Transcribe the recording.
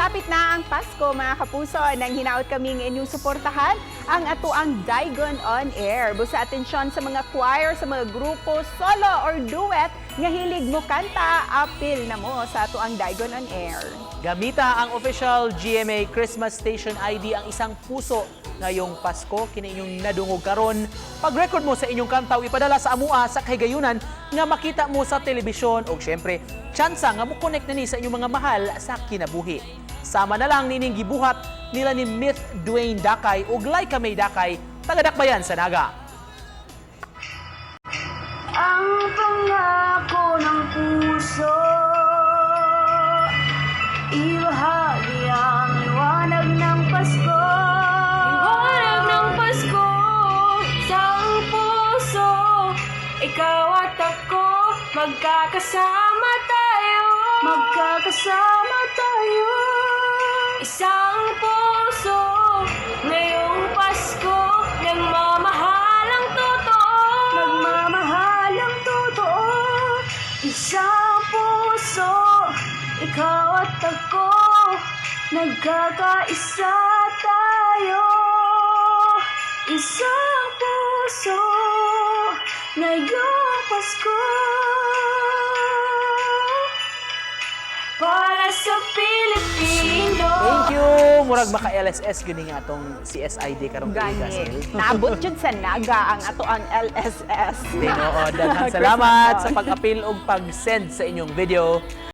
Malapit na ang Pasko, mga kapuso, nang hinaot kaming inyong suportahan ang atoang Daigon on Air. Busa atensyon sa mga choir, sa mga grupo, solo or duet nga hilig mo kanta, apil na mo sa atoang Daigon on Air. Gamita ang official GMA Christmas Station ID, ang Isang Puso ngayong Pasko, kini inyong nadungog karon. Pag-record mo sa inyong kanta ug ipadala sa amua sa kahigayunan nga makita mo sa telebisyon og syempre tsansa nga mo-connect na ni sa inyong mga mahal sa kinabuhi. Sama na lang nining gibuhat nila ni Myth Dwayne Dakay ug Laika May Dakay, taga-Dakbayan sa Naga. Ang pangako ng puso, ibahagi ang liwanag ng Pasko. Liwanag ng Pasko. Isang puso, ikaw at ako, magkakasama tayo. Magkakasama tayo. Isang puso, ngayong Pasko, nagmamahal ang totoo. Nagmamahal ang totoo. Isang puso, ikaw at ako, nagkakaisa tayo. Isang puso, ngayong Pasko. Para sa Pilipino. Thank you! Murag maka LSS gyud nga atong CSID karong tuiga. Gani. Sil. Naabot jud sa Naga ang atoang LSS. Tinuod, daghang salamat sa pag-apil ug pag-send sa inyong video.